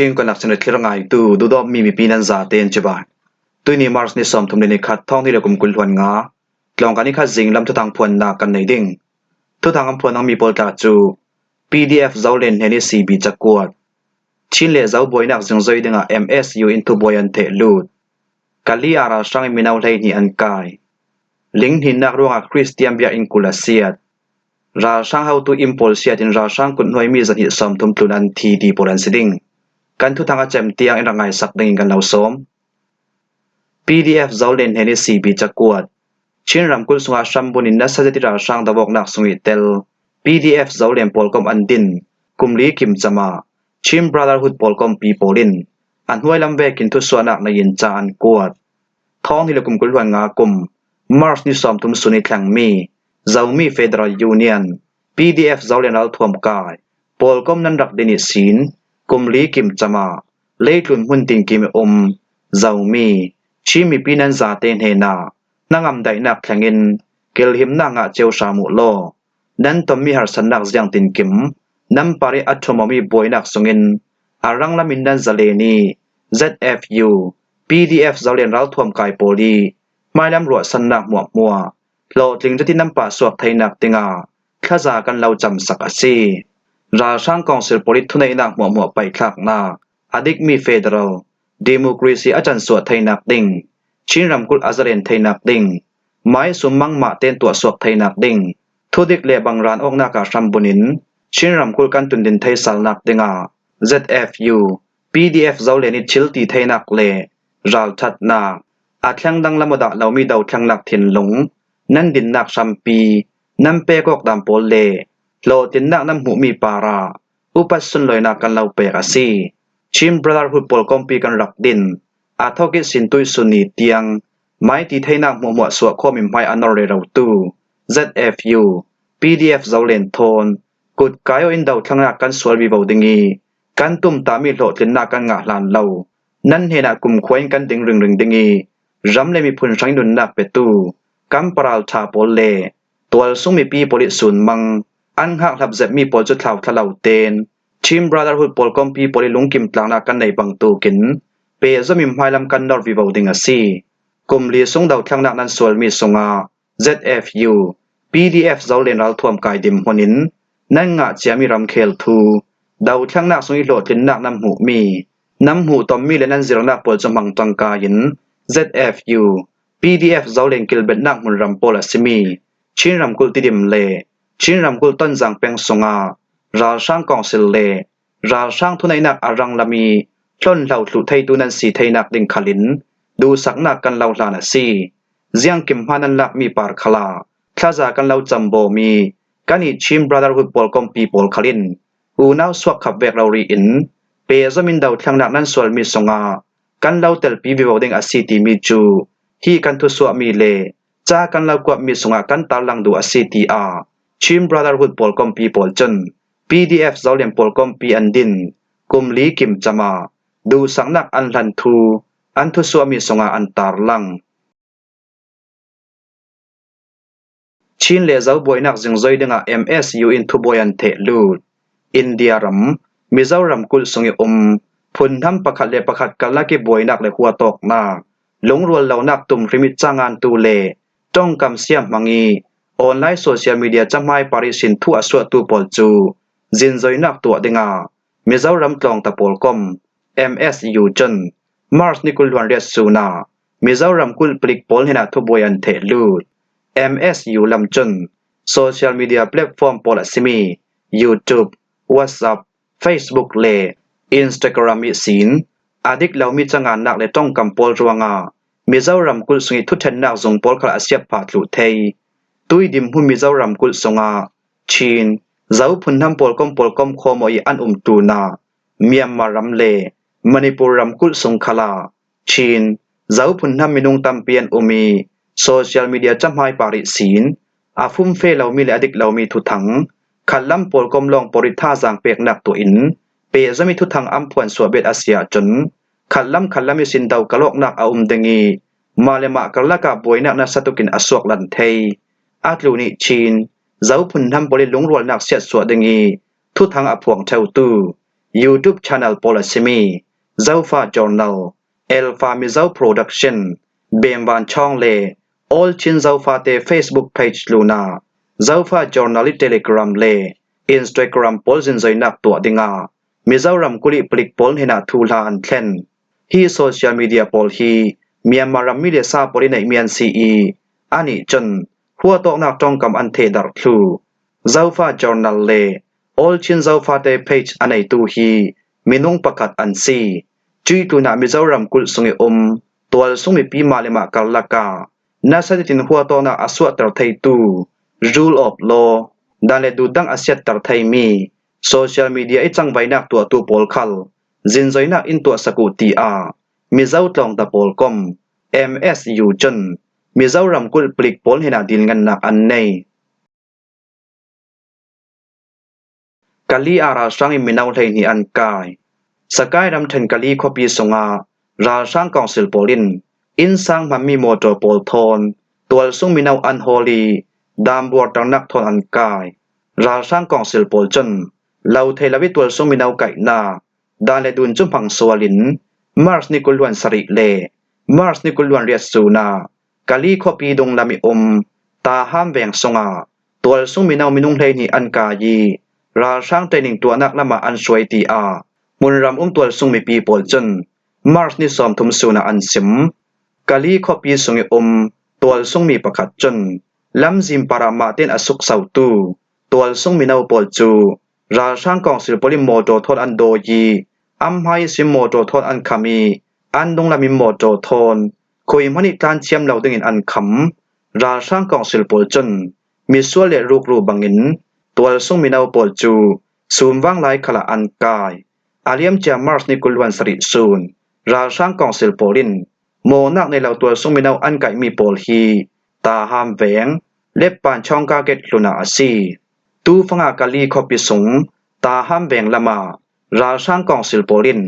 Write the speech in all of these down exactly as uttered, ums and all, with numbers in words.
Chin Connection a thlir ngaitu dudawpmi mipi nan zaten cibai. Tuini March ni sawmthum le ni khat, thawng hnih le kum kul hluan nga, tlawngka ni khat zing lam thuthang phuannak kan nei ding. Thuthang an phuan dingmi pawl tla cu P D F Zolen hnenih C B cakuat. Chin le Zo buainak zingzoi dingah M S U in thubuai an theh lut. Kali ah ralhrang in mino hleihnih an kai. Ling hnihnak ruangah Khristian biakinn kul a siat. Ralhrang hotu inn pawl siat in ralhrang kuthnuaimi zahnih sawmthum tlun an thi ti pawl an si ding. Kan thuthang a cem tiang in rak ngaisak dingin kan lo sawm. P D F Zolen hnenih C B cakuat. Chin ramkulh sungah hrambun in nasa zet i ralhrang dovawknak sung i tel P D F Zolen pawlkom an din kum li kim cam ah Chin Brotherhood pawlkompi pawl in a hnuai lam vekin thusuahnak nei in ca an kuat. Thawng hnih le kum kul hluan nga kum March ni sawmthum sun i thlengmi Zomi Federal Union, P D F Zolen ralthuam kai pawlkom nan rak din ihsin kum li kim cam ah leitlun hmun tinkim i um Zomi, Chin mipi nan zate hnenah hnangam daihnak thlengin kilhimnak ngah cio hram uh law, nan tonmi harsatnak ziangtinkim nan parih a ṭhum awmi buainak sungin a ranglam in nan zalen i Z F U, P D F Zolen ralthuam kai pawl i hmailam ruahsannak hmuahhmuah hlawhtling zet i nan pahsuak theinak dingah thlaza kan lo camsak a si. Ralhrang kawngsil pawl i thuneihnak hmuahhmuah paihthlaknak a dikmi federal democracy a cansuah theinak ding, Chin ramkulh a zalen theinak ding, maisum mangmah ten tuahsuak theinak ding, thudik le bangran awknak ah hrambun in Chin ramkulh kan tundin theisalnak dingah Z F U, P D F Zolen i thil ti theinak le ralṭhatnak, a thleng danglam aw dah lomi dothlengnak thinlung, nan dinnak hrampi, nan pek awk dan pawl le hlawhtlinnak nan hmuhmi parah upat sunlawinak kan lo pek a si. Chin Brotherhood pawlkompi kan rak din a thawk ihsin tuihsun ni tiang maiti theinak hmuahhmuah suahkhawm in hmai a nor rerotu Z F U, P D F Zolen thawn kutkai aw in dothlengnak kan sual vivo ding i kan tumtahmi hlawhtlinnak kan ngah hlan lo nan hnenah kumkhua in kan ding ringring ding i ram le miphun hrang i nunnak petu kan paralṭha pawl le tualsung mipi pawl i sunmang an hngakhlap zetmi pawl cu thlauthla lo ten Chin Brotherhood pawlkompi pawl i lungkim tlaknak kan nei bangtukin pehzom in hmailam kan nor vivo ding a si. Kum li sung dothlengnak nan sualmi sungah Z F U, P D F Zolen ralthuam kai dinhmun in nan ngah ciami ramkhel thu, dothlengnak sung i hlawhtlinnak nan hmuhmi, nan hmuh tonmi le nan zirnak pawl cu hmang ṭangka in Z F U, P D F Zolen kilbetnak hmunram pawl a simi Chin ramkulh Tidim le Chin ramkulh Tonzang peng sungah ralhrang kawngsil le ralhrang thuneihnak a ranglam i hlonhlo thluh theitu nan si theinak ding khal in duhsaknak kan lo hlan a si. Ziangkim hma nan lakmi par khal ah thlaza kan lo cambawm i kan i Chin Brotherhood pawlkompi pawl khal in unau suak khap vek rori in pehzom in dothlengnak nan sualmi sungah kan lo telpi vivo ding a si timi cu hih kan thusuahmi le ca kan lo kuatmi sungah kan tarlang duh a si, tiah Chin Brotherhood pawlkompi pawl cun P D F Zolen pawlkompi an din kum li kim cam ah duhsaknak an hlan thu an thusuahmi sungah an tarlang. Chin le Zo buainak zingzoi dingah M S U in thubuai an theh lut. India ram, Mizoram kulh sung i um phunhnam pakhat le pakhat karlak i buainak le huatawknak, lungrual lonak tumhrim i cangantu le ṭongkam siam hmang i online social media cahmai par ihsin thu a suahtu pawl cu zinzoinak tuah dingah Mizoram tlawngta pawlkom M S U cun March ni kul hluan riat sun ah Mizoram kulh palik pawl hnenah thubuai an theh lut. M S U lam cun social media platform pawl a simi YouTube, WhatsApp, Facebook le Instagram ihsin a dik lomi cangannak le ṭongkam pawl ruangah Mizoram kulh sung i thuṭhennak zung pawl khal a siat phah thluh thei. Tuidim hmun Mizoram kulh sungah Chin, Zo phunhnam pawlkom pawlkom khawm aw i an um tlunah Myanmar ram le Manipur ram kulh sung khal ah Chin, Zo phunhnam minung tampi an um i social media cahmai par ihsin a fumfe lomi le a dik lomi thuthang khatlam pawlkom lawng pawl i thazaang peknak tuah in pehzom i thuthang an phuan suah bet a si ahcun khatlam khatlam ihsin do kalawknak a um ding i mah le mah karlak ah buainak nasa tukin a suak lan thei. A tlun i Chin, Zo phunhnam pawl i lungrualnak siatsuah ding i thuthang a phuang ṭheutu YouTube channel pawl a si mi Zofa Journal, Alpha Mizo Production, Bemvan Chawng le All Chin Zofate Facebook page tluna Zofa Journal i Telegram le Instagram pawl zinzoinak tuah dinga Mizoram kulh i palik pawl hnenah thuhla an thlen. Hi social media pawl hi Myanmar ram mi le sa pawl i neih mian si i, a nih cun huatawknak ṭongkam an thehdarh thlu. Zofa Journal le All Chin Zofate page a neitu hi minung pakhat an si. Cuih tlunah Mizoram kulh sung i um tualsung mipi mah le mah karlakah nasa ditin huatawknak a suahter theitu rule of law, dan le dut dang a siatter theimi social media i cangvainak tuahtu pawl khal zinzoinak in tuahsak uh, tiah Mizo tlawngta pawl kom, M S U, cun Mizoram kulh palik pawl hnenah dilngannak an nei. Kali ah ralhrang in mino hleihnih an kai. Sakai ramṭhen Kali khuapi sungah ralhrang kawngsil pawl in innsang hmanmi mawṭaw pawl thawn tualsung mino an hawl i, dambuarternak thawn an kai. Ralhrang kawngsil pawl cun lo thei lo i tualsung mino kaihnak dan le dun cu hmang sual in March ni kul hluan sarih le March ni kul hluan riat sun ah Kali khuapi dunglam i um Taham veng sungah tualsung mino minung hleihnih an kai i, ralhrang training tuahnak lamah an hruai, tiah hmunram um tualsung mipi pawl cun March ni sawmthum sun ah an sim. Kali khuapi sung i um tualsung mi pakhat cun lamzin parah mah tein a suksotu tualsung mino pawl cu ralhrang kawngsil pawl in mawṭaw thawn an dawi i, an hmai ihsin mawṭaw thawn an kham i, an dunglam in mawṭaw thawn khui hmanh i tlan thiam lo dingin an kham. Ralhrang kawngsil pawl cun misual le rukru bangin tualsung mino pawl cu sumvang lai khalah an kai. A liamcia March ni kul hluan sarih sun ralhrang kawngsil pawl in mawhnak nei lo tualsung mino an kaihmi pawl hi Taham veng, Leppan Chawngka gate hlun ah a si. Tufang ah Kali khuapi sung Taham veng lamah ralhrang kawngsil pawl in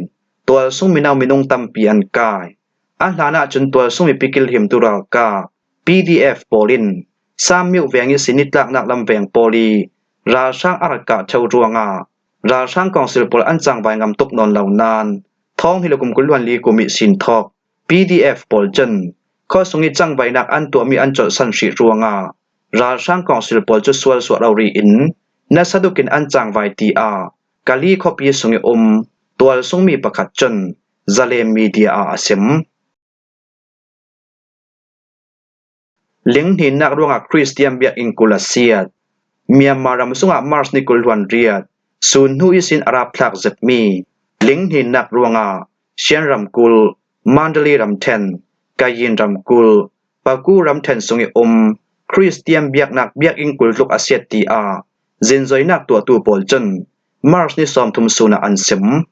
tualsung mino minung tampi an kai. A hlanah cun tualsung mipi kilhimtu ralkap P D F pawl in Sam Myo veng ihsin nitlaknak lam veng pawl i ralhrang a rak kah ṭheo ruangah ralhrang kawngsil pawl an cangvai ngam tuk nawn lo nain, thawng hnih le kum kul hluan li kum ihsin thawk P D F pawl cun khuasung i cangvainak an tuahmi an colhsan hrih ruangah ralhrang kawngsil pawl cu sualsuah rori in nasa dukin an cangvai, tiah Kali khuapi sung i um tualsung mi pakhat cun Zalen Media ah a sim. Linghninnak ruangah Khristian biakinn kul a siat. Myanmar ram sungah March ni kul hluan riat sun hnu ihsin a rapthlak zetmi linghninnak ruangah Shan ramkulh, Mandalay ramṭhen, Kayin ramkulh, Paku ramṭhen sung i um Khristian biaknak biakinn kul tluk a siat, tiah zinzoinak tuahtu pawl cun March ni sawmthum sun ah an sim.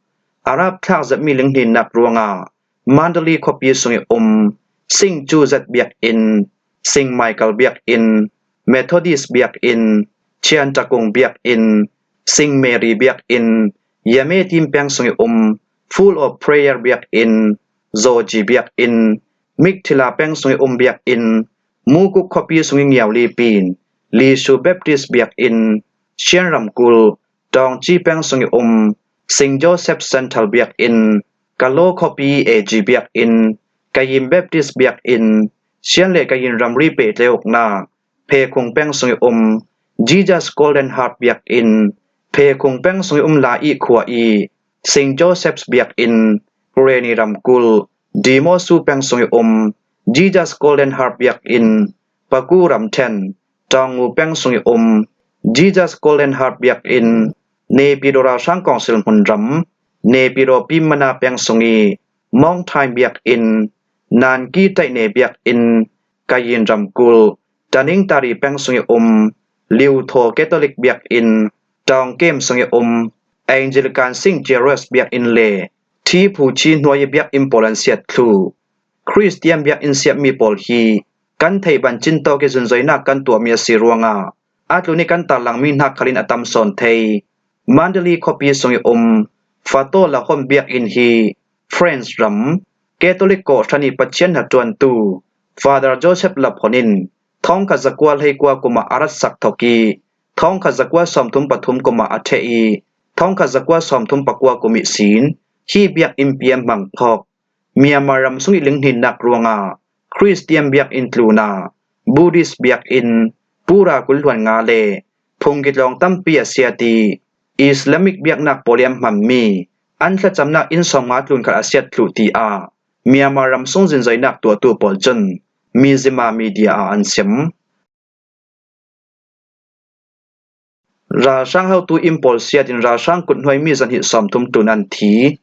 A rapthlak zetmi linghninnak ruangah Mandalay khuapi sung i um Sing Cu Zet biakinn, Sing Michael biakinn, Methodist biakinn, Chian Takung biakinn, Sing Mary biakinn, Yametin peng sung i um Full of Prayer biakinn, Zoji biakinn, Mikthila peng sung i um biakinn, Mukuk khuapi sung i Ngiaulipin, Lishu Baptist biakinn, Shan ramkulh, Tawngci peng sung i um Sing Joseph Central biakinn, Kalo khuapi A G biakinn, Kayin Baptist biakinn, Shan le Kayin ramri pehtlaihawknak Phekhung peng sung i um Jesus Golden Heart biakinn, Phekhung peng sung i um La Ih khua i Sing Joseph's biakinn, Karenni ramkulh, Dimosu peng sung i um Jesus Golden Heart biakinn, Paku ramṭhen, Tawngngu peng sung i um Jesus Golden Heart biakinn, Naypyidaw ralhrang kawngsil hmunram, Naypyidaw Pyinmana peng sung i Mawngthain biakinn, Nanki Taihne biakinn, Kayin ramkulh, Tanintharyi peng sung i um Liuthaw Catholic biakinn, Tawngkem sung i um Anglican Sing Jairus biakinn le Thiphuchi hnuai i biakinn pawl an siat thlu. Khristian biakinn siatmi pawl hi kan theih ban cintawk i zunzoinak kan tuahmi a si ruangah a tlun i kan tarlangmi hna khal in a tam sawn thei. Mandalay khuapi sung i um Fatawlahon biakinn hi French ram Catholic kawhhran i Pathian hnaṭuantu Father Joseph Laphon in thawngkhat zakua hleikua kum ah a ratsak thawk i, thawngkhat zakua sawmthum pathum kum ah a ṭheh i, thongkhat zakua sawmthum pakua kum ihsin hih biakinn piam hmang phawk. Myanmar ram sungih linghninnak ruangah Khristian biakinn tlunah Buddhist biakinn pura kul hluan nga le phungki tlawng tampi a siat ih Islamic biaknak pawl ih an hmanmi an thlacamnak inn sawmnga tlun khat a siat thluh, tiah Myanmar ram sung zinzoinak tuahtu pawl cun Mizzima Media ah an sim. Ralhrang hotu inn pawl siatin ralhrang kuthnuai mi zahnih sawmthum tlun an thi.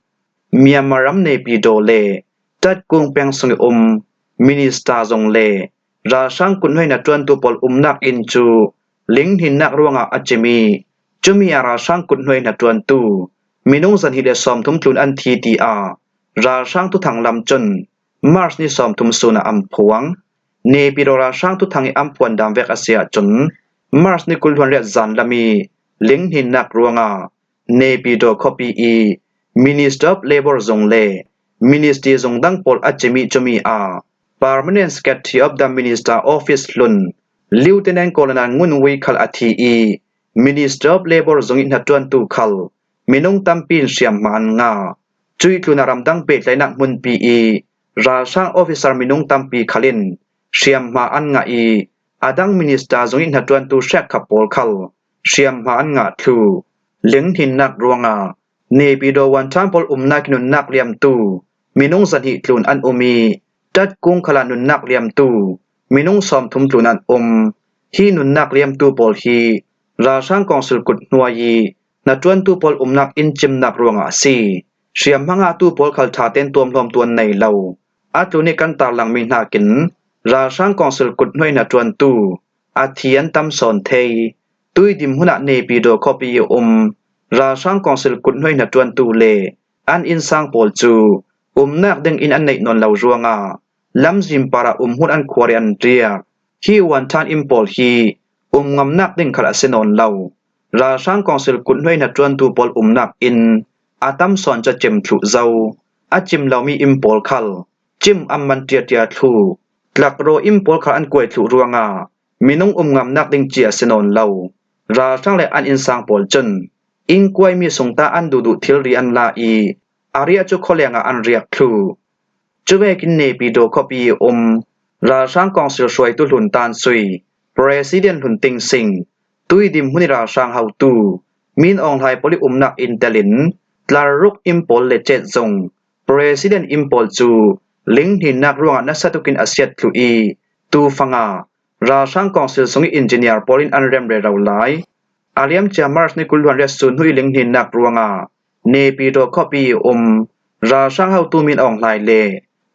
Myanmar ram Naypyidaw le Tatkung peng sungih um minister zong le ralhrang kuthnuai hnaṭuantu pawl umnak inn cu linghninnak ruangah a cim ih, cumi ah ralhrang kuthnuai hnaṭuantu minung zahnih le sawmthum tlun an thi, tiah ralhrang thuthang lam cun March ni sawmthum sun ah an phuang. Naypyidaw ralhrang thuthang ih an phuan dan vek a si ahcun, March ni kul hluan riat zanlam ih linghninnak ruangah Naypyidaw khuapi ih Minister of Labour zung le Ministry zung dang pawl a cim ih, cumi ah Permanent Secretary of the Minister Office hlun Lieutenant Colonel Ngun Wei khal a thi ih, Minister of Labour zung ih hnaṭuantu khal minung tampi in hriamhma an ngah. Cuih tlunah ramdang pehtlaihnak hmunpi ih ralhrang officer minung tampi khal in hriamhma an ngah ih, a dang minister zung ih hnaṭuantu hrekkhat pawl khal hriamhma an ngah thluh. Linghninnak ruangah Naypyidaw Wantan pawl umnak ih nunnak liamtu minung zahnih tlun an um ih, Tatkung khalah nunnak liamtu minung sawmthum tlun an um. Hi nunnak liamtu pawl hi ralhrang kawngsil kuthnuai ih hnaṭuantu pawl umnak inn cimnak ruangah a si. Hriamhma ngahtu pawl khal ṭha tein tuamhlawmtu an nei lo. A tlun ih kan tarlangmi hnakin ralhrang kawngsil kuthnuai hnaṭuantu a thi an tam sawn thei. Tuidim hmunah Naypyidaw khuapi ih um ralhrang kawngsil kuthnuai hnaṭuantu le an innsang pawl cu umnak ding inn an neih nawn lo ruangah lamzin parah um hmun an khuar ih an riak. Hi Wantan inn pawl hi um ngamnak ding khal a si nawn lo. Ralhrang kawngsil kuthnuai hnaṭuantu pawl umnak inn a tam sawn cu a cim thluh zo. A cim lomi inn pawl khal cim an man ṭiaṭia thluh. Tlakraw inn pawl khal an kuai thluh ruangah minung um ngamnak ding ci a si nawn lo. Ralhrang le an innsang pawl cun innkuaimi sungta an duhduh thilri an la ih a riah cu khualeng ah an riak thluh. Cuvekin Naypyidaw khuapi ih um ralhrang kawngsil hruaitu hlun tansui President Hlun Ting Sing, tuidim hmun ih ralhrang hotu Min Aung Hlaing pawl ih umnak inn telin tlaruk inn pawl le cet zung President inn pawl cu linghninnak ruangah nasa tukin a siat thluh ih, tufang ah ralhrang kawngsil sungih engineer pawl in an rem rero lai. A liamcia March ni kul hluan riat sun hnu ih linghninnak ruangah Naypyidaw khuapi ih um ralhrang hotu Min Aung Hlaing le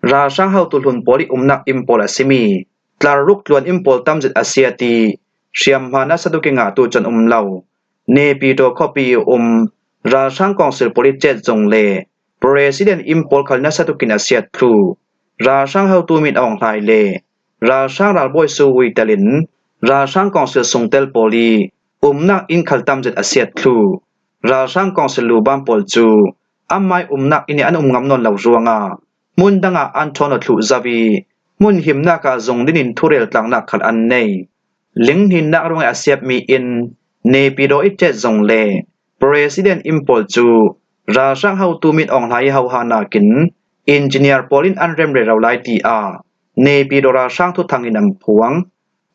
ralhrang hotu hlun pawl ih umnak inn pawl a simi tlaruk tluan inn pawl tamzet a siat ih hriamhma nasa tuk ih ngahtu cu an um lo. Naypyidaw khuapi ih um ralhrang kawngsil pawl ih cet zung le President inn pawl khal nasa tukin a siat thluh. Ralhrang hotu Min Aung Hlaing le ralhrang ralbawi Suu Kyi telin ralhrang kawngsil sungtel pawl ih umnak inn khal tamzet a siat thluh. Ralhrang kawngsil luban pawl cu anmai umnak inn ih an um ngam nawn lo ruangah hmun dangah an ṭhawn aw thluh zo ih hmun himnak ah zung dinin thurel tlaknak khal an nei. Linghninnak ruangih a siatmi inn Naypyidaw ih cet zung le President inn pawl cu ralhrang hotu Min Aung Hlaing ih hohanakin engineer pawl in an rem rero lai, tiah Naypyidaw ralhrang thuthang in an phuang.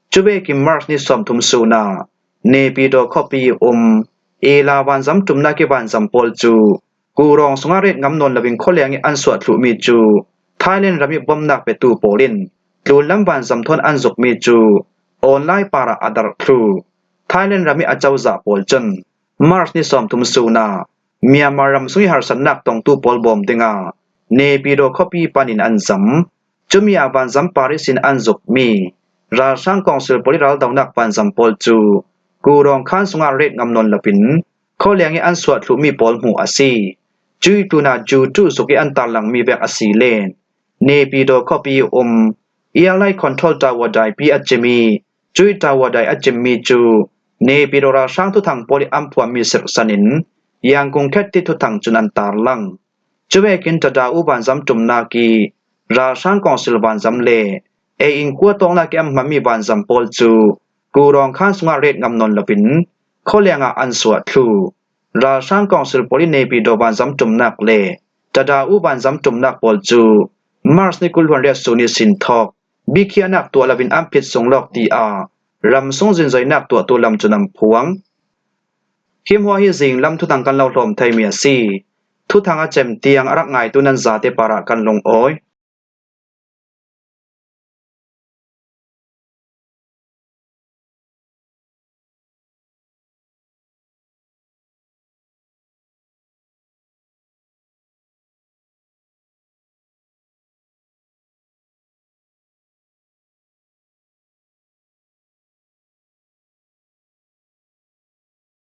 Cuvekin March ni sawmthum sun ah Naypyidaw khuapi ih um Ila vanzam ṭumnak ih vanzam pawl cu Kurawng sungah ret ngam nawn loin khualeng ih an suah thluhmi cu Thailand ram ih bawmhnak petu pawl in tlunlam vanzam thawn an zukmi cu online parah a darh thluh. Thailand ram ih acozah pawl cun March ni sawmthum sun ah Myanmar ram sungih harsatnak tongtu pawl bawm dingah Naypyidaw khuapi panin an zam. Cumi ah vanzam par ihsin an zukmi ralhrang kawngsil pawl ih raldonak vanzam pawl cu Kurawng khaan sungah ret ngam nawn loin khualeng ih an suah thluhmi pawl hmuh a si. Cuih tlunah Jutu zuk ih an tarlangmi vek a si le Naypyidaw khuapi ih um Airline Control Tower daipi a cim ih cuih tower dai a cimmi cu Naypyidaw ralhrang thuthang pawl ih an phuanmi sirhsan in Yangon Khet ih thuthang cun an tarlang. Cuvekin Tadau vanzam ṭumnak ih ralhrang kawngsil vanzam le ei in khua tawknak ih an hmanmi vanzam pawl cu Kurawng khaan sungah ret ngam nawn loin khualeng ah an suah thluh. Ralhrang Council pawl in neipi do banzam ṭumnak le tada u banzam ṭumnak pawl cu March ni kul hluan riat su ni sin thawk bikhiahnak tuah loin an phit sung lawk tiah ram sung zinzoinak tuahtu lam cun an phuang. Hi hmuah hi zing lam thuthang kan lo hlawm theimi a si. Thuthang a cem tiang a rak ngaitu nan zate parah kan lungawi.